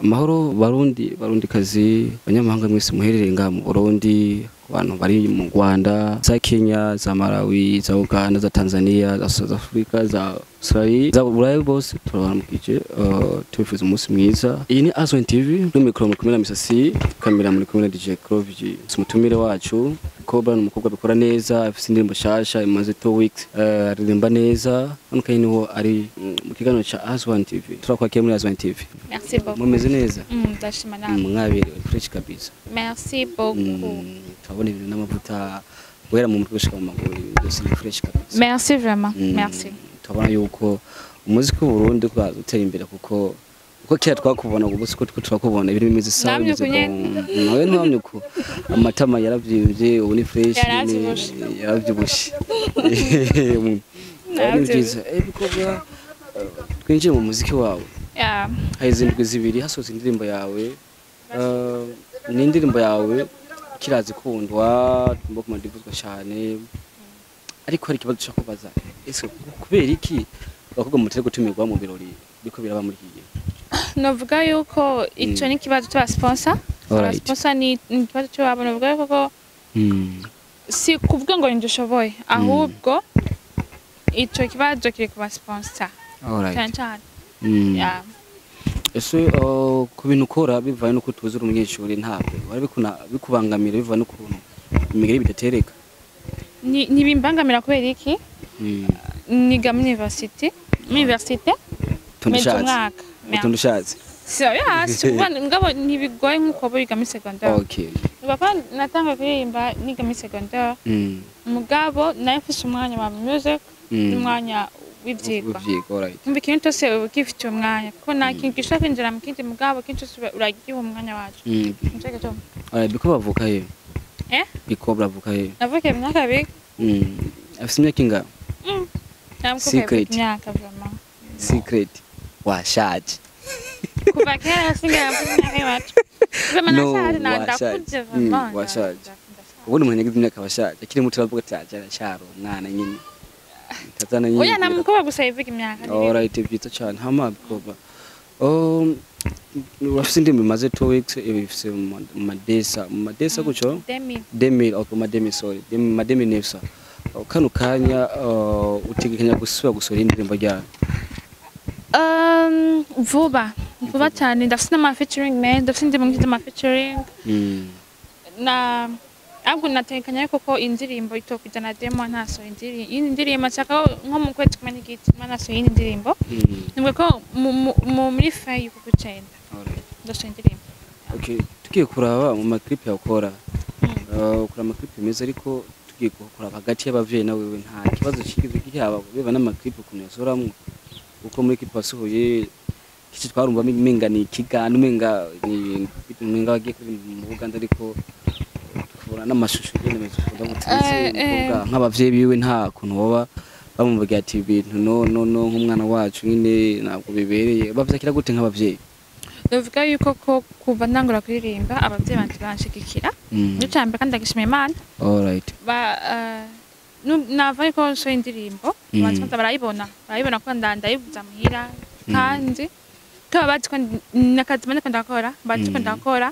Amahoro Barundi, Barundi kazi, abanyamahanga mwese muherereye ngaha mu Burundi, abantu bari mu Rwanda, za Kenya, za Malawi, za Uganda, za Tanzania, za South Africa, za Australia, za Burayi, bose turabaramukije, tubifuza umunsi mwiza. Iyi ni Azwen TV, no micro muri kumwe na Misasi, kamera muri kumwe na DJ Crovji. Umutumire wacu Cobra ni umukobwa bikora neza, afise indirimbo shasha imaze 2 weeks, aririmba neza. Hano kandi niho ari mu kiganiro ca Azwan TV. Turakwakira muri Azwan TV. Merci beaucoup. Mumeze neza? Ndashima nawe. Mwaberewe fresh kabisa. Merci beaucoup. Turabona ibintu n'amavuta guhera mu mutwe gushika mu maguru, ibintu byose ni fresh kabisa. Merci vraiment. Merci. Turabona yuko umuziki w'u Burundi uraza utera imbere, kuko uko kera twakubona, ubu siko turiko turakubona, ibintu bimeze sawa. Namye Bimeze uku nyene. Nawe ntiwamye uko, amatama yaravyimbye, ubu ni fresh nyene. Yaravyibushe. Yaravyibushe. Ni byiza. Bikorwa, twinjiye mu muziki wawe. Haheze indwi 2 hasohotse indirimbo yawe. Ni indirimbo yawe kirazi kundwa, tumva ku madivuzwa cyane, ariko hari ikibazo ushaka kubaza: ese kubera iki abakobwa mutari gutumirwa mu birori biriko biraba muri iki gihe? Novuga yuko ico ni ikibazo c'aba sponsor. Aba sponsor ni ikibazo c'abo. Novuga yuko ko si kuvuga ngo ninjye ushoboye, ahubwo ico kibazo kiri ku ba sponsor cyane cyane. Yeah. Ese ku bintu ukora, bivanye n'uko tuzi uri umunyeshuri, ntabwo wari bikubangamira bivanye n'ukuntu imigeri bidatereka? Ntibimbangamira. Kubera iki? Niga muri university, muri université Utuntu meze ushatse. umwaka. Utuntu ushatse. Si ya si kuvuga ngabo ntibigoye nk'uko biga muri secondaire. Papa natanga kuririmba niga muri secondaire. Mugabo nayo mfise umwanya wa music n'umwanya w'ivyigwa. W'ivyigwa, alright. Umva, ikintu cyose uba ugifitiye umwanya, kuko nta kintu gishobora kwinjira mu kindi, mugabo ikintu cyose uragiha umwanya wacu. Nico gituma. Alright, Biko bavuka he? Eh? Biko bavuka he? Navukiye mu myaka 2. Afise imyaka ingana? Nta mukobwa Secret. yavuka imyaka vraiment. Secret. Washaje. Kuva kera sinigera mvuga imyaka iwacu vraiment. No, Nashaje na washaje. ndakuze vraiment. Washaje. Ubundi umuntu yagize imyaka abashaje, akiri muto aravuga ati aje aracyari umwana nyine. Tazana nyine. Oya, nta mukobwa gusa yivuga imyaka. Alright, byiza cyane. Hama Bikoba, urafise indirimbo imaze 2 weeks, ifise mu madesa, mu madesa gutyo. Demi. Demi, okay, mademi, sorry, demi, mademi nefsa. Kano kanya utegekanya gusubira gusohora indirimbo ryawe? Vuba vuba cyane. Ndafise n'ama featuring man, ndafise indirimbo nyinshi z'ama featuring. Na ahubwo natekanya yuko ko indirimbo itokujya na demo ntasohoye indirimbo, iyindi ndirimbo nshaka nko mu kwezi kumwe n'igice mba nasohoye iyindi ndirimbo. Nibwo ko muri fin y'uku kw'icenda ndasohoye indirimbo. Okay, tugiye kuraba mu ma clip yakora, ukora ama clip meza, ariko tugiye kuraba hagati y'abavyeyi na wewe, nta kibazo kigeze gihaba biba n'ama clip ukuntu yasoramwo? Kuko muri clip wasohoye kici twarumva umenga ni ikiganda, umenga ni umenga bagiye kuririmba mu Buganda, ariko tukabona n'amashusho nyene meza ukunda gutse. Umukobwa nk'abavyeyi biwe nta kuntu baba bamubwira ati ibintu no no no, nk'umwana wacu nyine ntabwo bibereye? Bavyakira gute nk'abavyeyi? Ndavuga yuko ko kuva ntangura kuririmba abavyeyi banje banshigikira. Nico ca mbere, kandi ndagishima Imana. Ba nava yuko nsohoye indirimbo, banza barayibona ko ndayivuza muhira, kandi ko baba bazi ko nakazi ndiko ndakora, bazi ko ndakora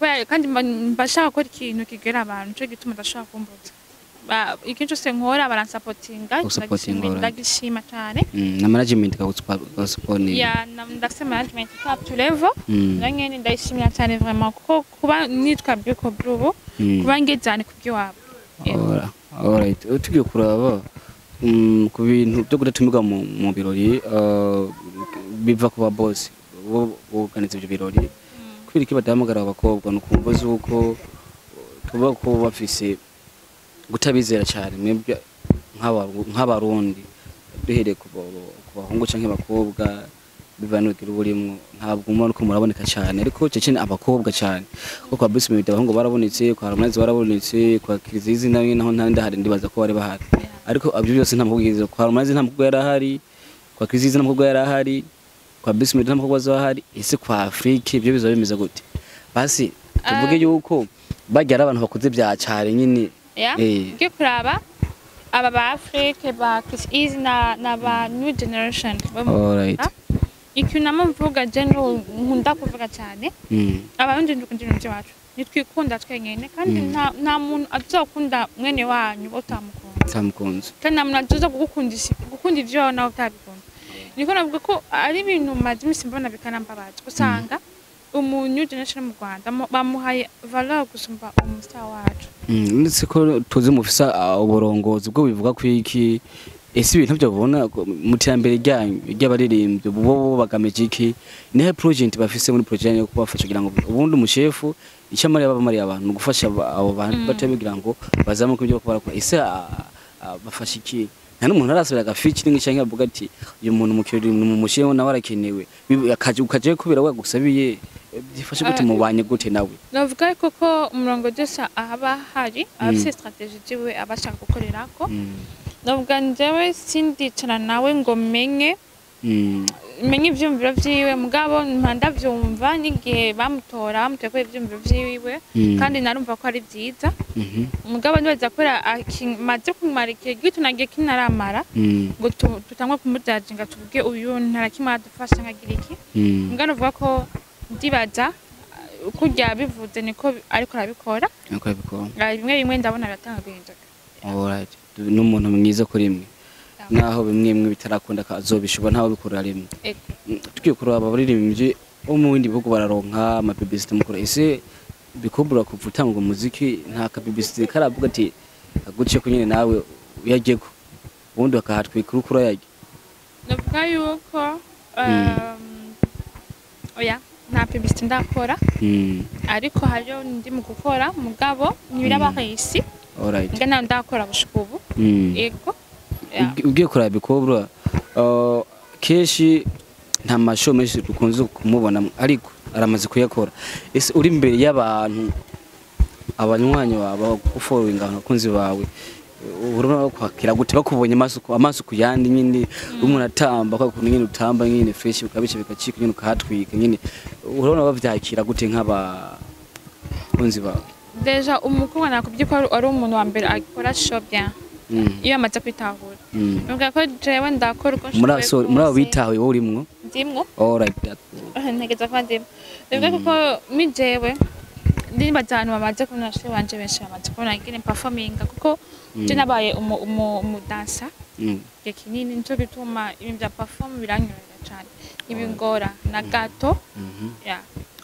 kubera kandi mba nshaka gukora ikintu kigera abantu. Nico gituma ndashobora kumbuza ikintu cyose nkora baransapotinga. Gusapotinga, alright. Ndagishima cyane. Na management ikagusupport? Ya, ndafise management top to level. Nayo nyene ndayishimira cyane vraiment, kuko kuba nitwa Biko ubu, kuba ngezane kubw'iwabo. Alright. Tugiye kuraba ku bintu byo kudatumirwa mu birori, biva ku ba boss bo boganiza ibyo birori. Kubera iki badahamagara abakobwa? Ni ukumva z'uko tuba ko bafise gutabizera cyane mwebwe nk'abarundi, duhereye ku bahungu canke abakobwa, bivana n'urugero burimwo, ntabwo mubona uko muraboneka cyane, ariko cece abakobwa cyane, kuko kwa Bruce Melody abahungu barabonetse, kwa Harmonize barabonetse, kwa Krizizi nawe naho nta ndahari, ndibaza ko bari bahari, ariko ibyo byose nta mukobwa yigeze. Kwa Harmonize nta mukobwa yari ahari, kwa Krizizi nta mukobwa yari ahari, kwa Bruce Melody nta mukobwa azoba ahari. Ese kwa Afrique ibyo bizaba bimeze gute? Basi tuvuge yuko bajya ari abantu bakuze bya cyane nyine. Ya. Ugiye kuraba aba ba Afrique, ba Chris Easy na ba New Generation bo mu Rwanda. Ikintu nama mvuga je nkunda kuvuga cyane, Abarundi dukunda ibintu by'iwacu, nitwikunda twenyene, kandi nta muntu azokunda mwene wanyu utamukunda. Utamukunze. Kandi nta muntu azoza kugukundisha gukunda ivyo wawe nawe utabikunda. Niko navuga ko ari ibintu maze iminsi mbona bikanambabaza, usanga umu new generation mu Rwanda bamuhaye valeur gusumba umustar wacu. Ndetse ko tuzi mufisa uburongozi bwo bivuga ko iki, ese ibintu byo bubona mu terambere ryanyu ry'abaririmbyi, bo bagamije iki? Nihe project bafise muri project yo kubafasha kugira ngo ubundi umushefu icyo amariye abamariye abantu ni ugufasha abo bantu bato kugira ngo bazamuke ibyo bakora. Ese bafasha iki? Nta n'umuntu arasubira agafeaturing canke avuga ati uyu muntu mu kirori mumushireho, nawe arakenewe, ukaje kubera we agusabiye, byifashe gute? Mubanye gute nawe? Navuga ko umurongo byose ahaba hari abafise stratégie ziwe aba ashaka gukorerako. Navuga njyewe sindicara nawe ngo menye menye ivyumviro vyiwe, mugabo mpa ndavyumva n'igihe bamutora bamutoye kubera ivyumviro vyiwe, kandi narumva ko ari vyiza. Mugabo ndibaza kubera akimaze kumara igihe gito nagiye kinaramara ngo tutangwe kumujajinga tuvuge uyu ntarakimwe adufasha nkagira iki. Mugabo navuga ko ndibaza uko bivuze niko ariko arabikora. Niko abikora. Bimwe bimwe ndabona biratanga guhinduka. Alright. N'umuntu mwiza kuri mwe, naho bimwe bimwe bitarakunda azobishobora, ntawe bikorera rimwe. Ego. Tugiye kuraba abaririmbyi bo mu bindi bihugu bararonka ama publicité mukora, ese bikubura kuva utanga umuziki nta ka publicité karavuga ati aguce ko nyene nawe uyajyeko, ubundi bakahatwika uriko urayarya? Navuga yuko oya, nta publicité ndakora, ariko hariyo ndi mu gukora, mugabo ntibiraba réussi. Nga nayo ndakora gushika ubu. Ego. Yeah. Ugiye kuraba bikobra, kenshi nta mashow menshi dukunze kumubona, ariko aramaze kuyakora. Ese uri imbere y'abantu, abanywanyi bawe bagufollowinga, abakunzi bawe, urabona kwakira gute bakubonye amaso ku yandi nyine, umuntu atamba kwa kuntu nyine utamba nyine fresh, ukabica bigacika nyine, ukahatwika nyine, urabona bavyakira gute nk'abakunzi bawe? Déjà umukobwa nakubwiye ko ari umuntu wa mbere akora show bien iyo amaze kwitahura. Nuvuga ko jewe ndakora uko muri nshoboye muri abo kose. bitahuye wowe urimwo? Ndimwo. Alright. Ntegereza kuba ndimo. Bivuga kuko mi jewe ndibaza abantu bamaze kubona show wanje, benshi bamaze kubona ingene performinga, kuko je nabaye umudansa igihe kinini, nico gituma ibintu bya perform biranyorohera cane, ntibingora na gato. Yeah.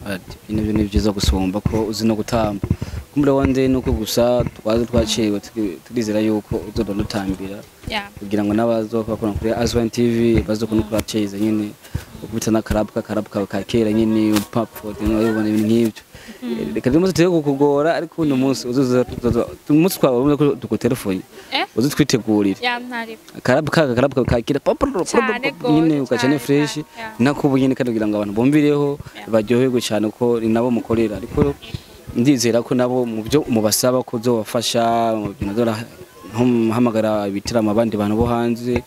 Ati, ibyo ni byiza gusumba ko uzi no gutamba. Kumbure wande nuko gusa twaza twaciwe, turizera yuko uzoba dutambira kugira ngo n'abazoba bakora kuri Aswan TV bazokuna kuraceza nyine, ukubita n'akarabu kakarabu kawe ka kera nyine, upapfo ubona ibintu nk'ibyo. Reka rero tuye kukugora, ariko uno munsi uzoza umunsi twawe urabona ko tugutelefone, uze twitegurire Yeah, ntari akarabu kaka ka kera pop pop Cane pop nyine, gose, ugacane cane, fresh cane, yeah. nakubu nyine, kandi kugira ngo abantu bumvireho baryoherwe cyane ko ni nabo mukorera. Ariko ndizera ko nabo mu byo mubasaba ko zobafasha mu bintu hamagara ibitaramo abandi bantu bo hanze,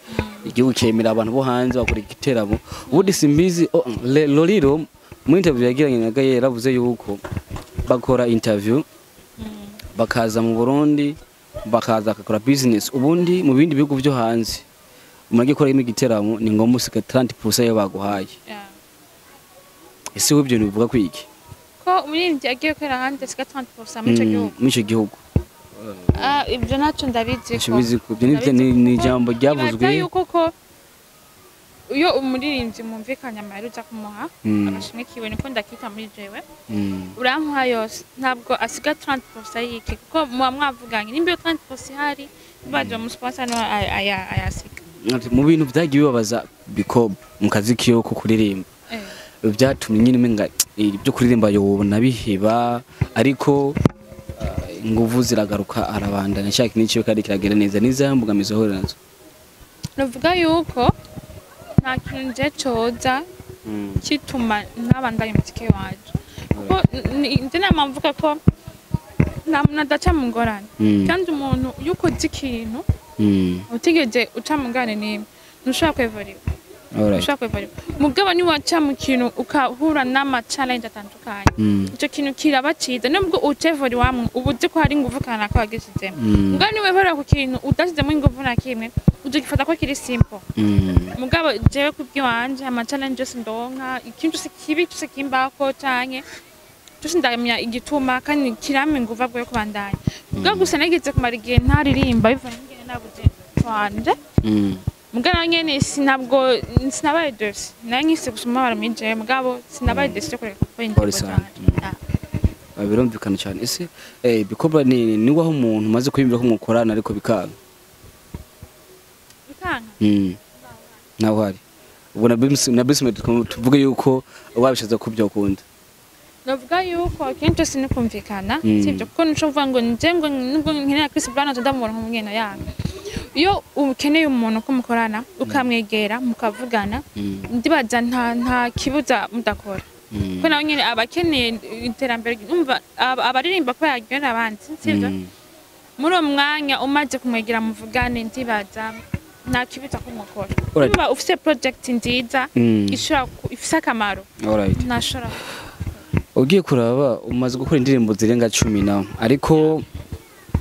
igihugu cyemera abantu bo hanze bakora igiteramo. Ubundi simbizi, oh, Lolilo mu interview yagiranye na Gaye yaravuze yuko bakora interview bakaza mu Burundi, bakaza bakakora business. Ubundi mu bindi bihugu byo hanze umuntu agiye gukora igiteramo ni ngombwa usiga 30% yo baguhaye. Ese wowe ibyo bivuga kwiki? Ko umuririmbyi agiye gukorera ahandi asiga 30% muri ico gihugu? Muri ico gihugu. Ah, ibyo ntacyo ndabizi. Ntacyo ubizi ko ibyo ni ijambo ryavuzwe. Nibaza yuko ko iyo umuririmbyi mwumvikanye amahera uza kumuha, agashimwe kiwe niko ndakita muri jewe, uramuha yose, ntabwo asiga 30% yiki, kuko muba mwavuganye. Nimba iyo 30% ihari, nibaje umusponsor niwe ayasiga. Mu bintu byagiye bibabaza Bikob mu kazi kiwe ko kuririmba, byatumye nyine umenga ibyo kuririmba yobona biheba, ariko inguvu ziragaruka, arabandanya ashaka n'icyo kandi kiragenda neza. Nizahe mbogamizi ahura nazo? Nuvuga yuko nta kintu nje coza kituma ntabandanya umuziki wanje, kuko nje nama mvuga ko nta muntu adaca mu ngorane, kandi umuntu iyo ukoze ikintu utigeze uca mu ngorane n'imwe, ntushobora kwevuriwa. Ushobora kwevuriwa, mugabo niwaca mu kintu ukahura n'ama challenge atandukanye, ico kintu kiraba ciza nubwo utevuriwamwe, uba uzi ko hari inguvu kanaka wagishizemo. Mugabo niwevurira ku kintu udashizemo inguvu na kimwe. Uzogifata ko kiri simple. Mugabo jewe kubwiwanje, ama challenge yose ndonka, ikintu cyose kibi cyose kimbako canke cyose, ndamenya igituma kandi kirampa inguvu yo kubandanya. Mugabo gusa nageze kumara igihe ntaririmba bivanye n'ingene nabuze wanje. Mugabo naho nyene sinabwo sinabaye déçue, nari nkifise gusa umubabaro muri jewe, mugabo sinabaye déçue yo kureka gukora indirimbo Pole sana. zanje. Ah. Ah, birumvikana cyane. Ese bikorwa ni waho umuntu umaze kwiyumvira ko mukorana ariko bikanga? Bikanka. Nawe uhari ubwo na Bruce tuvuge yuko wabishatse ko byokunda? Navuga yuko akenshi cyose ni kumvikana, sibyo? Kuko nico mvuga ngo nje ngo nubwo nkenera Chris Brown, nje ndamubona nk'umweno yange. Iyo ukeneye umuntu ko mukorana, ukamwegera, mukavugana, ndibaza nta kibuza mudakora, kuko nawe nyene aba akeneye iterambere. Umva, abaririmba ko yaryohera abandi, sibyo? Muri uwo mwanya umaze kumwegera muvugane, ndibaza nta kibuza ko mukora. Niba ufise project nziza ishobora ifise akamaro, ntashobora. Ugiye kuraba, umaze gukora indirimbo zirenga 10 nawe, ariko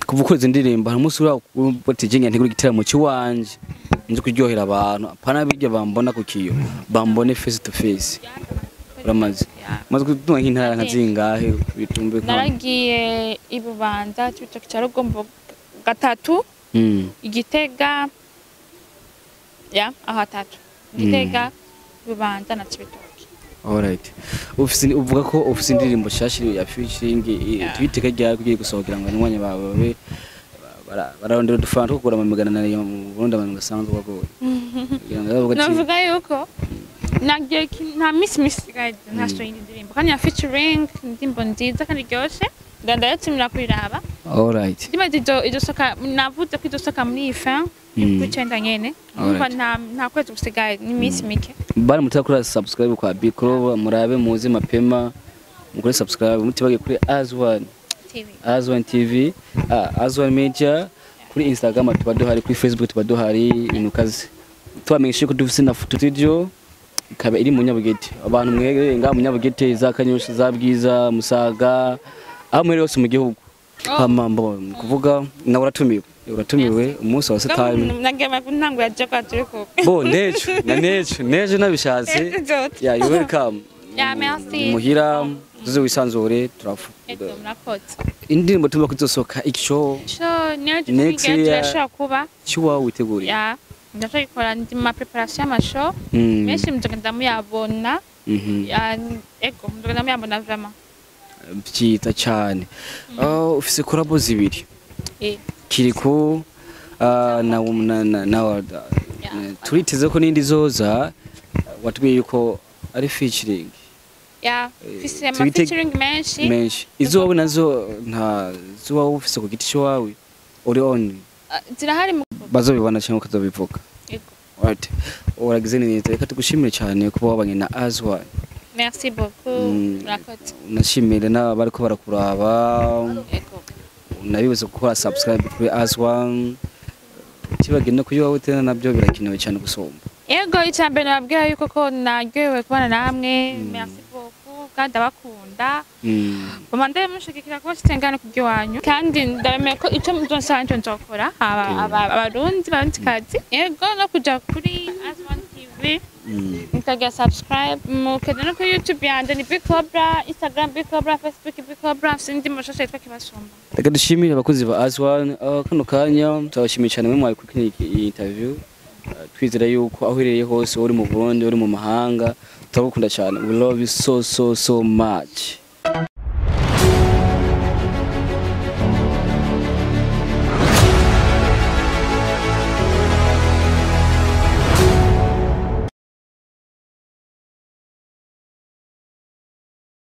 kuva ukora izi ndirimbo, hari umunsi urabategenya ntegura igiteramo cy'iwanje nzi kuryohera abantu, apana bijya bambona ku kiyo, bambone face to face? Uramaze umaze kutunga nk'intara nka zingahe, bitumbe nka? Naragiye i Bubanza, Cibitoke ca Rugombo gatatu, Igitega, ya aho hatatu, Gitega, Bubanza na Cibitoke. Alright. Ufise, uvuga ko ufise indirimbo shasha ya featuring. Yeah. Twiteke ryari kugiye gusohokera ngo abanywanyi bawe babe bararondera udufaranga two kugura amamigana na mu Burundi, abantu gasanzwe bagoye kugira ngo bavuge ati Navuga yuko nagiye nta misi isigaye ntasohoye indi ndirimbo kandi ya featuring, indirimbo nziza kandi iryoshe, ndayatumira kuyiraba. Ndibaza izo soka, navuze ko izosoka muri iyi fin y'ukwicenda nyene. Umva, nta kwezi gusigaye, ni iminsi mike. Bari mutakora subscribe kwa Bikro, murabe muzi mapema mukore subscribe, mutibagiye kuri As One TV. As One TV, As One Media kuri Instagram tuba duhari, kuri Facebook tuba duhari, ibintu kazi. Tubamenyesha ko dufise na studio ikaba iri mu Nyabugete. Abantu mwegereye ngaha mu Nyabugete, za Kanyosha, za Bwiza, Musaga, aho muherereye hose mu gihugu. Oh. Hama mbo kuvuga nawe uratumiwe umunsi wa satani. Nagiye ku ntango ya Jaguar turi kumwe. Bo nejo na nejo nejo nabishatse. Yeah, you welcome. Yeah, merci. Muhira tuze wisanzure, turafu. Ego, murakoze. Indirimbo tumva kuzosoka ico So niyo next tugiye year. turashobora kuba cyuwa witeguriye. Ya, ndashobora ndi mu ma préparation y'ama show menshi, muzogenda muyabona. Ya, ego, muzogenda muyabona vraiment. Byiza cyane. Oh, ufise collabo zibiri, Kiriko na Warda. Turiteze ko n'indi zoza, watubwiye yuko ari featuring. Ya, mfise ama featuring menshi. Menshi. Izo nazo nta zuba ufise ku giti cyawe uri on? Ah, zirahari mu Bazobibona cyangwa ukazobivuga. Ego. Right. Uragize neza, reka tugushimire cyane kuba wabanye na Azwa. Merci beaucoup. Murakoze. Unashimire n'abariko barakuraba. Ego. Unabibuze gukora subscribe kuri Azwa, kibagenda kuri wowe tena nabyo birakenewe cyane gusumba. Ego, icya mbere nababwira yuko ko naryohewe kubana namwe. Merci beaucoup kandi ndabakunda. Bamande mushigikira kuba kitengana kubw'iwanyu, kandi ndabemeye ko icyo muzonsaba nicyo nzokora. Abarundi, barundikazi, ego, no kuja kuri As One TV, mukagira subscribe, mukajya no kuri YouTube yanje ni Big Cobra, Instagram Big Cobra, Facebook Big Cobra. Mfise indi mashasha yitwa Kibasumba. Reka dushimire abakozi ba Azwan. Kano kanya turabashimiye cyane mwe mwabikurikiranye iyi interview. Twizera yuko aho uherereye hose, uri mu Burundi, uri mu mahanga, turagukunda cyane. We love you so so so much.